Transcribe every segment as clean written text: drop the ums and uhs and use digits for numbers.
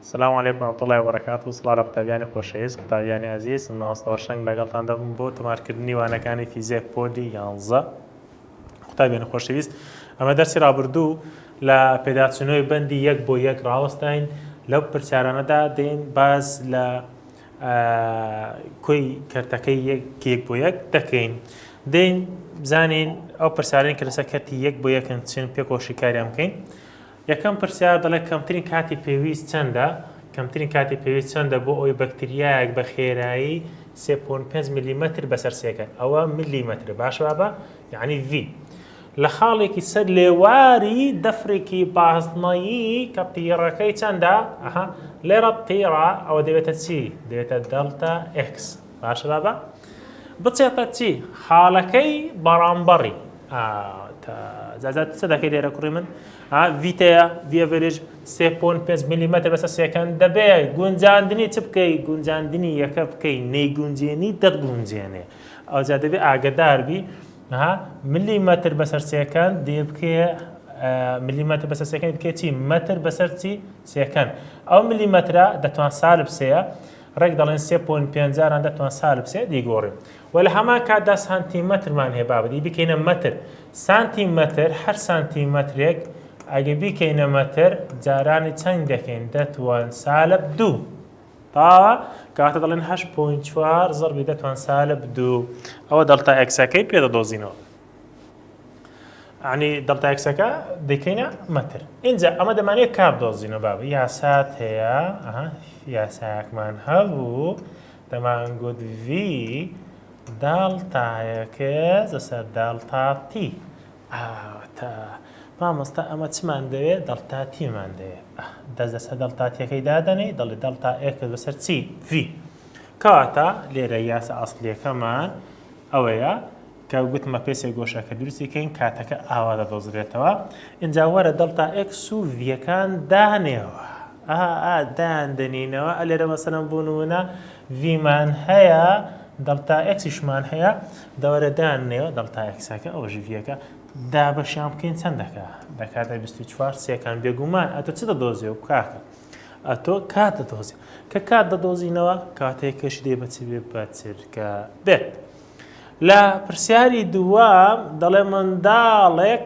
سلام علیکم ورحمة اللە وبرکاته سڵاو لە قوتابیانی خۆشەویست قوتابیانی ئازیز من مامۆستا هۆشەنگ لەگەڵتان دەبم بۆ تۆمارکردنی وانەکانی فیزیای پۆلی یانزە قوتابیانی خۆشەویست ئەمە دەرسی ڕابردوو لە پێداچوونەوەی بەندی یەک بۆ یەک ڕاوەستاین لەو پرسیارانەدا دێن باز لە کۆی کەرتەکەی یەک یەک بۆ یەک دەکەین دێن بزانین ئەو پرسیارین کە لەسەر کەرتی یەک بۆ یەکن چین پێکەوە شیکاریان بکەین یەکەم پرسیار دەڵێت کەمترین کاتی پێویست چەندە؟ کەمترین کاتی پێویست چەندە بۆ ئەوەی بەکتریایەک بە خێرایی 3.5 ملیمەتر بەسەر second ئەوە ملیمەتر باشە بابە یعنی V لە خاڵێکی سەر لێواری دەفرێکی بازنەیی کە قیڕەکەی چەندە ئەها لێرە قیڕە ئەوە دەبێتە چی دەبێتە delta x باشە بابە بچێتە چی خاڵەکەی بەرامبەڕی جا چ دەکەی لێرە کوڕی من ڤیتەیە V average 3.5 میلیمەتر بەسەر second دەبێ گونجاندنی چ بکەی گونجاندنی یەکە بکەی نەیگونجێنی دەتگونجێنێ ئەوجا دەبێ ئاگدار بی ملیمەتر بەسەر second دێ بکێ ملیمەتر بەسەر second بکێ چی مەتر بەسەر چی second ئەو ملیمەترە دەتوان سالب سێە ڕێک دەڵێن سێ point پێنج جاران دەتوان سالب سێ دیگۆڕین و لە هەمان کاتدا سانتیمەترمان هەیە بابەتی بیکەینە مەتر سانتیمەتر هەر سانتیمەترێک ئەگە بیکەینە مەتر جارانی چەند دەکەین دەتوان سالب دوو تاوە کاتە دەڵێن 8.4 زەربی دەتوان سالب دوو ئەوە delta x ەکەی پێ دەدۆزینەوە عنی delta x ەکە دەکەینە مەتر اینجا ئەمە دەمانێت کات دۆزینەوە بابە یاسات هەیە یاسایەکمان هەبوو دەمانگوت V delta x لەسەر delta t ئاتا مامۆستا ئەمە چمان دەوێت delta t مان دەوێت دەست لەسەر delta t ەکەی دادەنێ دەڵێ delta x بەسەر چی V کەواتە لێرە یاسا ئەسڵیەکەمان ئەوەیە کە گوتمە پێ سێگۆشەکە دروستی کەین کاتەکە ئاوا دەدۆزرێتەوە ئینجا وەرە delta x و V یەکان دانێوە ئا دایان دەنینەوە ئەلێرە مەسەلەن بۆ نمونە V مان هەیە delta x یشمان هەیە دەوەرە دایان نێوە delta x ەکە ئەوەش V یەکە دابەشیان بکەین چەند دەکا دەکاتە 24 second بێگومان ئەتۆ چ دەدۆزیەوە کاکە ئەتۆ کات دەدۆزی کە کات دەدۆزینەوە کاتێکەش دێ بە چ بێ بە چرکە بێت لە پرسیاری دووەم دەڵێ منداڵێک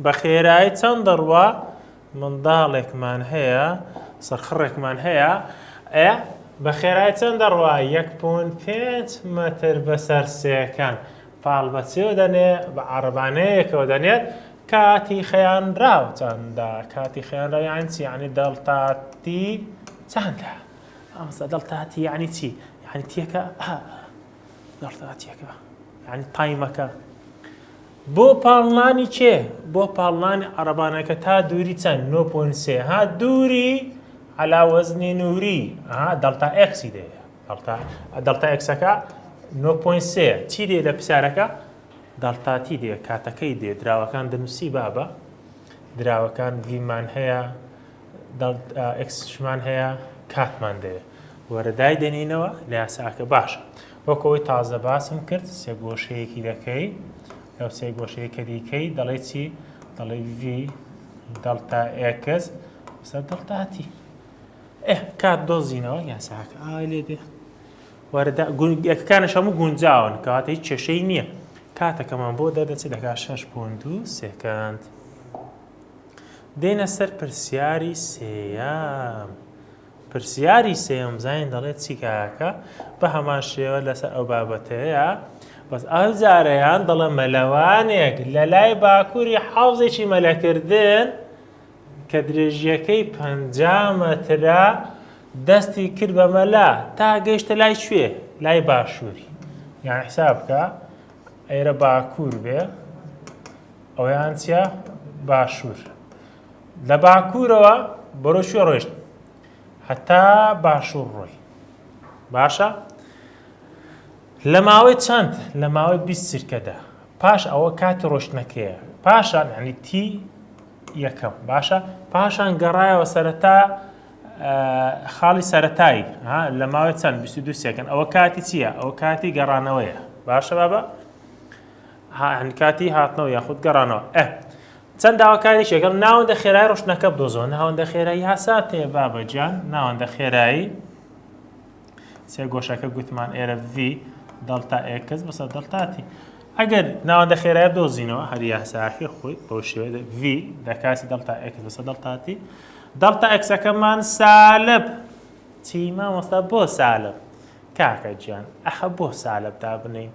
بە خێرایی چەند دەڕوا منداڵێکمان هەیە سەرخڕێکمان هەیە ئە بە خێرای چەند دەڕوا 1.5 مەتر بەسەر second پاڵ بە چێ دەنێ بە عربانەیەکەوە دەنێت کاتی خەیانراو چەندە کاتی خەیانراو یان چی یعنی delta t چەندە مامۆستا delta t یعنی چی یعنی t ەکە delta t ەکە یعنی time ەکە بۆ پاڵنانی کێ بۆ پاڵنانی عەرەبانەکە تا دووری چەند 9.3 ها دووری علا وەزنی نوری ها delta x ی دێ delta delta x ەکە 9.3 چی دێ لە پرسیارەکە delta t دێ کاتەکەی دێ دراوەکان دەنووسی بابە دراوەکان V مان هەیە x شمان هەیە کاتمان دەوێت وەرە دای دەنینەوە لە یاساکە باشە وەک ئەوەی تازە باسم کرد سێ گۆشەیەکی دەکەی لەو سێ گۆشەیە کە دیکەی دەڵێ چی دەڵێ V delta x سەر delta t ئێ کات دۆزینەوە یاساکە ئای لێ دێ وەرەدا یەکەکانش هەموو گونجاون کەواتە هیچ کێشەی نییە کاتەکەمان بۆ دەردەچێت دەکات 6.2 second دێینە سەر پرسیاری سێیەم. پرسیاری سێیەم زین دەڵێت چی کاکە بە هەمان شێوە لەسەر ئەو بابەتەیە بەس ئەو جارەیان دەڵێ مەلەوانێک لە لای باکووری حەوزێکی مەلەکردن کە درێژیەکەی پ مەترە دەستی کرد بە مەلا تا گەیشتە لای کوێ لای باشووری یان حساب بکە ئێرە باکوور بێ ئەویان چیە باشوور لە باکوورەوە بەرەو کوێ ڕۆیشت هەتا باشوور ڕۆی باشە لە ماوەی چەند لە ماوەی 20 چرکەدا پاش ئەوە کاتی ڕۆشتنەکەیە پاشان ینی t یەکەم باشە پاشان گەڕایەوە سەرەتا خاڵی سەتایی لە ماوەی چەند 22 second ئەوە کاتی چییە ئەو کاتی گەڕانەوەیە باشە بابە ها یانی کاتی هاتنەوە یاخود گەڕانەوە ئە. چەند داواکاریی لەگەڵ ناوەندە خێرای ڕۆشتنەکە بدۆزەوە. ناوەندە خێرایی هاسان تێ بابە گیان، ناوەندە خێرایی سێ گۆشەکە گوتمان ئێرە V delta X بەسەر delta T. ئەگەر ناوەندە خێرای بدۆزینەوە هەر یاساکەی خۆی بەو شێوەیە V دەکاتی delta X بەسەر delta T. delta X ەکەمان سالب چی مامۆستا بۆ سالب؟ کاکە گیان ئەخە بۆ سالب دابنێین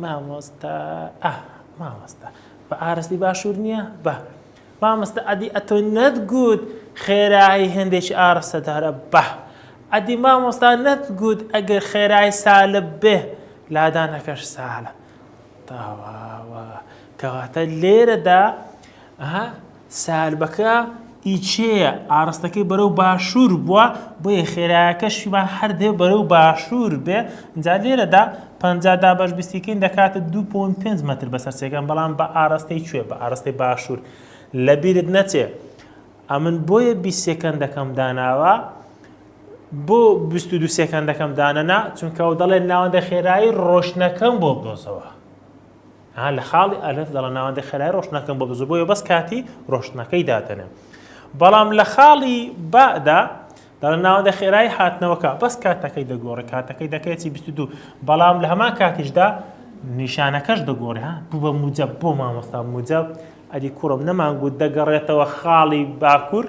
مامۆستا ئە مامۆستا بە ئارستی باشوور نییە بە مامۆستا ئەدی ئەتۆ نەتگوت خێرایی هێندێکی ئارستەدارە بە ئەدی مامۆستا نەتگوت ئەگەر خێرای سالب بێ لادانەکەش سالە تەواوە کەواتە لێرەدا ئەها سالبەکە ئی چێیە ئاڕاستەکەی بەرەو باشوور بووە بۆیە خێرایەکەشیمان هەر دێ بەرەو باشوور بێ جا لێرەدا 50 دابەش بیستیکەین دەکاتە 2.5 مەتر بەسەر سێگەم بەڵام بە ئاراستەی کوێ بە ئاراستەی باشوور لەبیرت نەچێ ئەمن بۆیە 20 سێکەندەکەم داناوە بۆ 22 سێکەندەکەم دانەنا چونکە ئەو دەڵێ ناوەندە خێرایی ڕۆشنەکەم بۆ بدۆزەوە ها لە خاڵی ئەلف دەڵێ ناوەندی خێرای ڕۆشتنەکەم بۆ بزوو بۆیە بەس کاتی ڕۆشتنەکەی دادەنێم بەڵام لە خاڵی بادا دەڵێ ناوەندە خێرای هاتنەوەکە بەس کاتەکەی دەگۆڕێ کاتەکەی دەکەێتی 22 بەڵام لە هەمان کاتیشدا نیشانەکەش دەگۆڕێ ها بوو بە موجب بۆ مامۆستا موجب ئەدی کوڕم نەمانگوت دەگەڕێتەوە خاڵی باکوور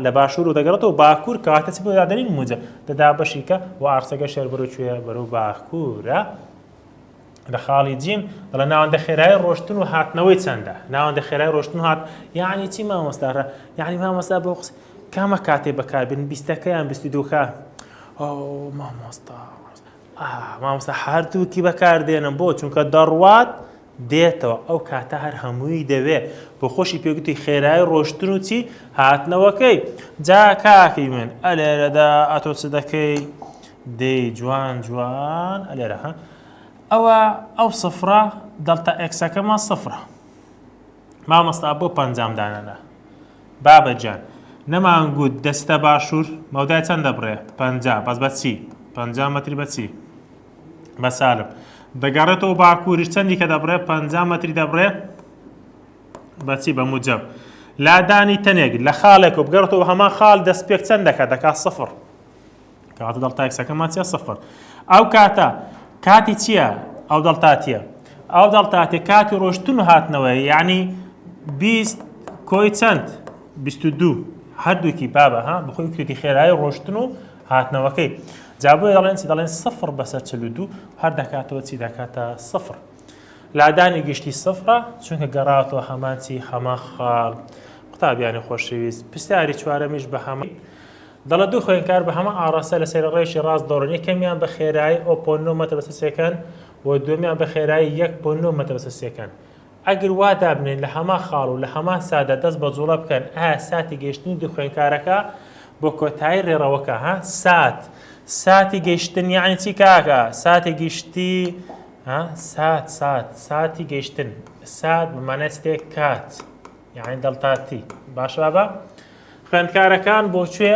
لە باشوور و دەگەڕێتەوە باکوور کەواتە چ بۆ دادەنین موجب دەدا بەشیکە و ئارسەکە شێر بەرەو کوێ بەرەو باکوورە لە خاڵی جیم دەڵێ ناوەندە خێرای ڕۆشتن و هاتنەوەی چەندە ناوەندە خێرای ڕۆشتن و هات یعنی چی مامۆستاڕە یعنی مامۆستا بۆ قس کامە کاتێ بەکاربن بیستەکەیان بیستی دووکە ئەو مامۆستا مامۆستا هەردووکی بەکاردێنم بۆ چونکە دەڕوات دێتەوە ئەو کاتە هەر هەمووی دەوێ بۆ خۆشی پێگوتی خێرای ڕۆشتن و چی هاتنەوەکەی جا کاکی من ئەلێرەدا ئەتۆ چ دەکەی دەی جوان جوان ئەلێرە ها ئەوە ئەو سفرە delta X ەکەمان سفرە مامۆستا بۆ پەنجام دانەنا بابە گیان نەمان گوت دەستە باشوور مەودای چەند دەبڕێ پەنجا بەس بە چی پەنجا مەتری بە چی بە سالب دەگەڕێتەوە باکووریش چەندی کە دەبڕێ پەنجا مەتری دەبڕێ بەچی بە موجب لادانی تەنێک لە خاڵێک و بگەڕێتەوە هەمان خاڵ دەست پێک چەند دەکات دەکات سفر کەواتە delta X ەکەمان چیە سفر ئەو کاتە کاتی چییە ئەو delta T یە ئەو delta T کاتی ڕۆشتن و هاتنەوەی یعنی 20 کۆی چەند 22 هەردووکی بابە ها بخۆی کردی خێرایی ڕۆشتن و هاتنەوەکەی جا بۆیە دەڵێن چی دەڵێن سفر بەسەر 42 هەر دەکاتەوە چی دەکاتە سفر لادانی گشتی سفرە چونکە گەڕاتەوە هەمان چی هەمان خاڵ قوتابیانی خۆشەویست پرسیاری چوارەمیش بە هەمان دەڵێت دوو خوێندکار بە هەمان ئاڕاستە لە سەرەڕێیەکی ڕاست دەڕۆن، یەکەمیان بە خێرایی ئۆ پۆن نۆ مەتر بەسەر سێکەند و دووەمیان بە خێرایی یەک پۆن نۆ مەتر بەسەر سێکەند. ئەگەر وا دابنێین لە هەمان خاڵ و لە هەمان ساتدا دەست بە جوڵە بکەن، ئایا ساتی گەیشتنی دوو خوێندکارەکە بۆ کۆتایی ڕێڕەوەکە، ها سات، ساتی گەیشتن یەعنی چی کاکە؟ ساتی گشتی، ها سات، سات، ساتی گەیشتن، سات بە مانای چ دێ؟ کات، یەعنی delta T. باشە بابە؟ خوێندکارەکان بۆ کوێ؟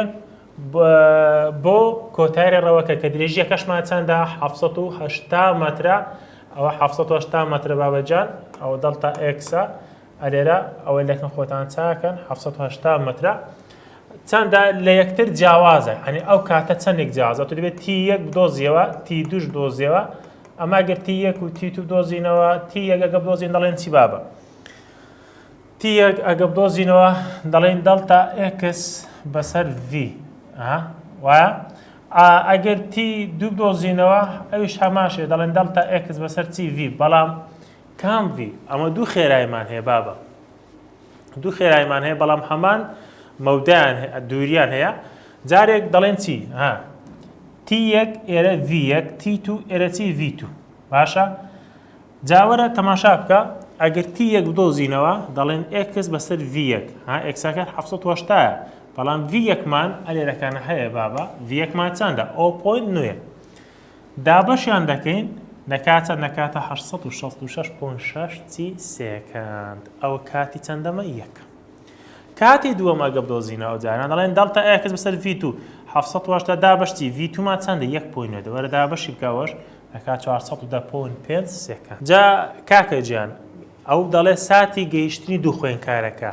بۆ کۆتای ڕێڕەوەکە کە درێژیەکەشمان چەندە 780 مەترە ئەوە 780 مەترە بابەجان ئەوە delta X ە ئەلێرە ئەوەی لەکن خۆتان چاکەن 780 مەترە چەندە لە یەکتر جیاوازە ئەنی ئەو کاتە چەندێک جیاوازە تو دەبێت T یەک بدۆزیەوە T دووش دۆزیەوە ئەما گەر T یەک و T دوو دۆزینەوە T یەکەگە بدۆزین دەڵێن چی بابە T یەک ئەگە بدۆزینەوە دەڵێین delta X بەسەر V وایە ئەگەر T دوو بدۆزینەوە ئەویش هەماشێ دەڵێن delta X بەسەر چی V بەڵام کام V ئەمە دوو خێرایمان هەیە بابە دوو خێرایمان هەیە بەڵام هەمان مەودایان دووریان هەیە جارێک دەڵێن چی ها T یەک ئێرە V یەک T two ئێرە چی V two باشە جا وەرە تەماشا بکە ئەگەر T یەک بدۆزینەوە دەڵێن X بەسەر V یەک ها X ەکە 780 بەڵام V یەکمان ئەلێرەکانە هەیە بابە V یەکمان چەندە o point نوێ دابەشیان دەکەین دەکاتە دەکاتە 866.6 چی second ئەوە کاتی چەندەمە یەک کاتی دووەم ئەگە بدۆزینەوە جاران دەڵێن delta X بەسەر V two 780 دابەش چی V two مان چەندە یەک point نوێ وەرە دابەشی بکەوەش دەکات 410.5 second جا کاکە گیان. ئەو دەڵێ ساتی گەیشتنی دوو خوێنکارەکە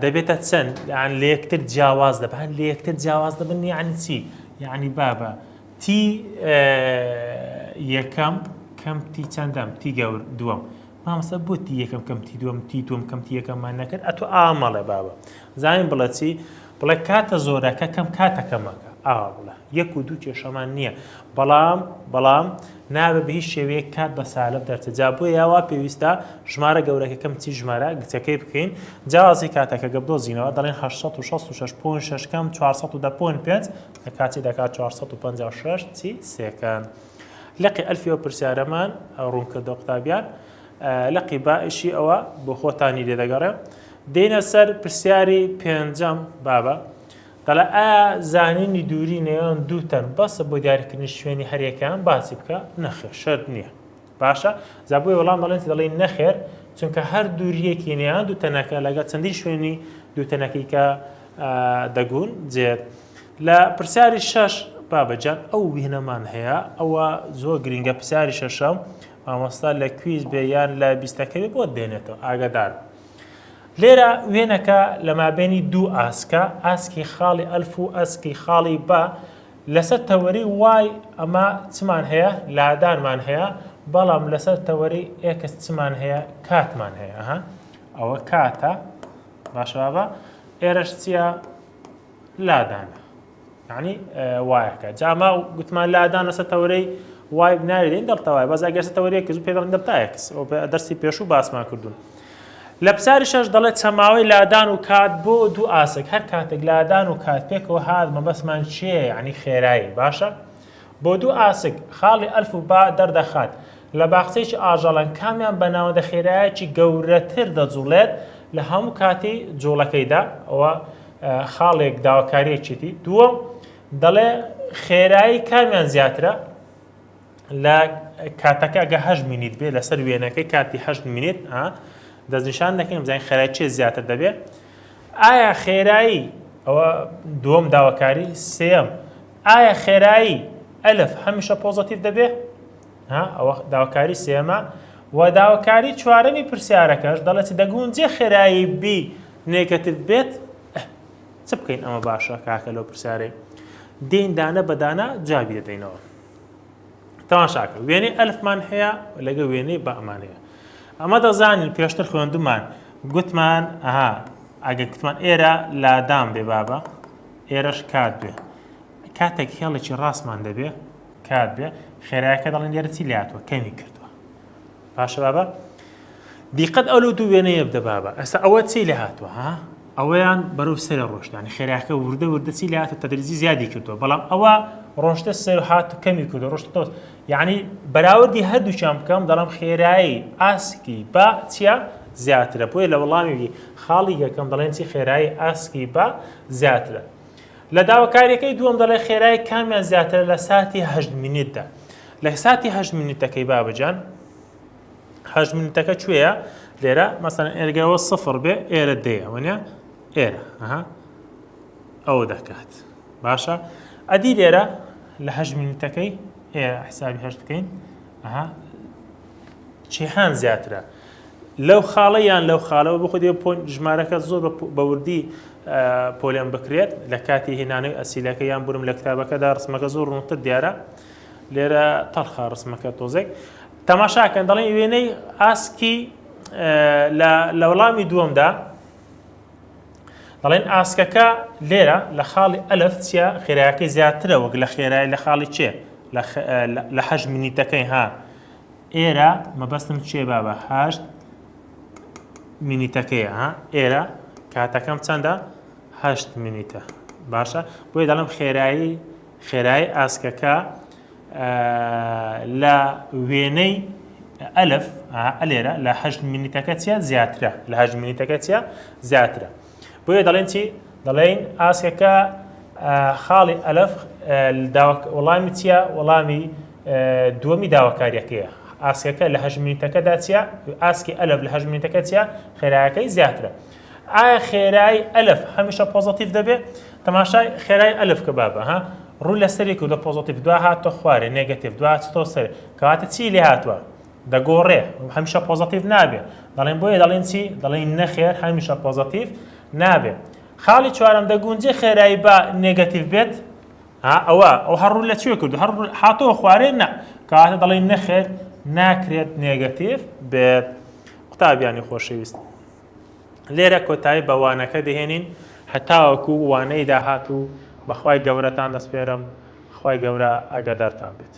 دەبێتە چەند یان لە یەکتر جیاواز دەبن لە یەکتر جیاواز دەبن یعنی چی یعنی بابە t یەکەم کەم t چەندەم t گەور دووەم مامۆستا بۆ t یەکەم کەم t دووەم t دووەم کەم t یەکەممان نەکرد ئەتۆ ئامەڵێ بابە زانین بڵێ چی بڵێ کاتە زۆرەکە کەم کاتە کەمەکە ئاوا بڵێ یەک و دوو کێشەمان نییە بەڵام بەڵام نابێ بە هیچ شێوەیەک کات بە سالب دەرچێت جا بۆیە وا پێویستە ژمارە گەورەکە کەم چی ژمارە گچەکەی بکەین جیاوازی کاتەکە گە بدۆزینەوە دەڵێن 866.6 کەم 410.5 دەکات چی دەکات 456 چی second لقی ئەلفی ئەو پرسیارەمان ڕوون کردەوە قوتابیان لقی بائشی ئەوە بۆ خۆتانی لێ دەگەڕێ دێنە سەر پرسیاری پێنجەم بابە دەڵێ ئایا زانینی دووری نێوان دوو تەن بەسە بۆ دیاریکردنی شوێنی هەریەکەیان باسی بکە نەخێر شەرت نییە باشە جا بۆیە وەڵام دەڵێن دەڵێن نەخێر چونکە هەر دووریەکی نێوان دوو تەنەکە لەگەڵ چەندین شوێنی دوو تەنەکەی کە دەگون جێت لە پرسیاری شەش بابەجان ئەو وێنەمان هەیە ئەوە زۆر گرنگە پرسیاری شەشەم مامۆستا لە quiz بێ یان لە بیستەکەوێ بۆ دێنێتەوە ئاگادار لێرە وێنەکە لە مابێنی دوو ئاسکە، ئاسکی خاڵی ئەلف و ئەسکی خاڵی با، لەسەر تەوەرەی y ئەمە چمان هەیە؟ لادانمان هەیە، بەڵام لەسەر تەوەرەی x چمان هەیە؟ کاتمان هەیە. ئەها ئەوە کاتە، باشە بابە، ئێرەش چییە؟ لادانە. یعنی وایەکە جا ئەمە گوتمان لادان لەسەر تەوەرەی y ناوی دێن delta y بەس ئەگەر سەر تەوەرەی x پێ دەڵێن delta x دەرسی پێشوو باسمان کردوون لە پرسیاری شەش دەڵێت چەماوەی لادان و کات بۆ دوو ئاسک هەر کاتێک لادان و کات پێکەوە هات مەبەستمان چییە یعنی خێرایی باشە بۆ دوو ئاسک خاڵی ئەلف و با دەردەخات لە باخچەیەکی ئاژەڵان کامیان بە ناوەندە خێرایەکی گەورەتر دەجوڵێت لە هەموو کاتی جوڵەکەیدا ئەوە خاڵێک داواکاریەکێتی دووەم دەڵێ خێرایی کامیان زیاترە لە کاتەکە ئەگە هەشت minute بێ لەسەر وێنەکەی کاتی هەشت minute دەستنیشان دەکەین بزانین خێرای چێ زیاتر دەبێت ئایا خێرایی ئەوە دووەم داواکاری سێم ئایا خێرایی ئەلف هەمیشە positive دەبێ ئەوە داواکاری سێمە و داواکاری چوارەمی پرسیارەکەش دەڵێت دەگونجێ خێرایی b negative بێت چ بکەین ئەمە باشە کاکە لەو پرسیارەی دێین دانە بە دانە جوابی دەدەینەوە تەماشاکە وێنەی ئەلفمان هەیە لەگە وێنەی بامان هەیە ئەمە دەزانین پێشتر خوێندومان گوتمان ئەها ئەگەر گوتمان ئێرە لادان بێ بابە ئێرەش کات بێ کاتێک هێڵێکی ڕاستمان دەبێ کات بێ خێرایەکە دەڵێن لێرە چی لاتوە کەمی کردووە باشە بابە دیقەت ئەو لەو دوو وێنەیە بدە بابە ئێستا ئەوە چی لێ هاتووە ها ئەوەیان بەرەو سەر ڕۆشتانی خێراکە وردە وردە چی لێ هاتووە تەدریجی زیادی کردووە بەڵام ئەوە ڕۆشتە سەر هات و کەمی کردو ڕۆشتە تۆز یعنی بەراوردی هەردووکیان بکەم دەڵم خێرایی ئاسکی با چییە زیاترە بۆیە لە وەڵامی خاڵی یەکەم دەڵێن چی خێرایی ئاسکی با زیاترە لە داواکاریەکەی دووەم دەڵێ خێرای کامیان زیاترە لە ساتی هەشت minute دا لە ساتی هەشت minute ەکەی بابەجان هەشت minute ەکە کوێیە لێرە مەسەن ئێرگەوە سفر بێ ئێرە دەیە وەنیە ئێرە ئەها ئەوە دەکات باشە ئەدی لێرە لە هەشت minute ەکەی ئێرە حسابی هەشت بکەین ئەها چیهان زیاترە لەو خاڵە یان لەو خاڵەوە بۆ خۆی point ژمارەکە زۆر بە وردی پۆلێن بکرێت لە کاتی هێنانەوەی ئەسیلەکە یان بورم لە کتابەکەدا ڕسمەکە زۆر ڕوونتر دیارە لێرە تەڵخە ڕسمەکە تۆزێک تەماشاکەن دەڵێن وێنەی ئاسکی لە وەڵامی دووەمدا دەڵێن ئاسکەکە لێرە لە خاڵی ئەلف چیە خێراکەی زیاترە وەک لە خێرای لە خاڵی چێ لە هەشت minute ەکەی ها ئێرە مەبەستم چیە بابە هەشت minute ەکەیە ها ئێرە کاتەکەم چەندە هەشت minute ە باشە بۆیە دەڵێم خێرایی خێرایی ئاسکەکە لە وێنەی ئەلف ئەلێرە لە هەشت minute ەکە چیە زیاترە لە هەشت minute ەکە چیە زیاترە بۆیە دەڵێن چی؟ دەڵێن ئاسکەکە خاڵی ئەلف وەڵامی چییە؟ وەڵامی دووەمی داواکاریەکەیە ئاسکەکە لە هەشت minute ەکەدا چییە؟ ئاسکی ئەلف لە هەشت minute ەکە چییە؟ خێرایەکەی زیاترە. ئایا خێرای ئەلف هەمیشە positive دەبێت؟ تەماشای خێرای ئەلف کە بابە ها ڕوو لە سەری کردو positive دوا هاتۆ خوارێ negative دوا چتۆ سەر کەواتە چی لێ هاتووە؟ دەگۆڕێ هەمیشە پۆزەتیڤ نابێ دەڵێن بۆیە دەڵێن چی دەڵێن نەخێر هەمیشە پۆزەتیڤ نابێ خاڵی چوارەم دەگونجێ خێرایی با نێگەتیڤ بێت ها ئەوە ئەو هەر ڕوو لە کوێ کردو هەر هاتەوە خوارێ نا کەواتە دەڵێن نەخێر ناکرێت نێگەتیڤ بێت قوتابیانی خۆشەویست لێرە کۆتایی بە وانەکە دەهێنین هەتاوەکو وانەی داهاتوو بەخوای گەورەتان دەسپێرم خوای گەورە ئاگادارتان بێت.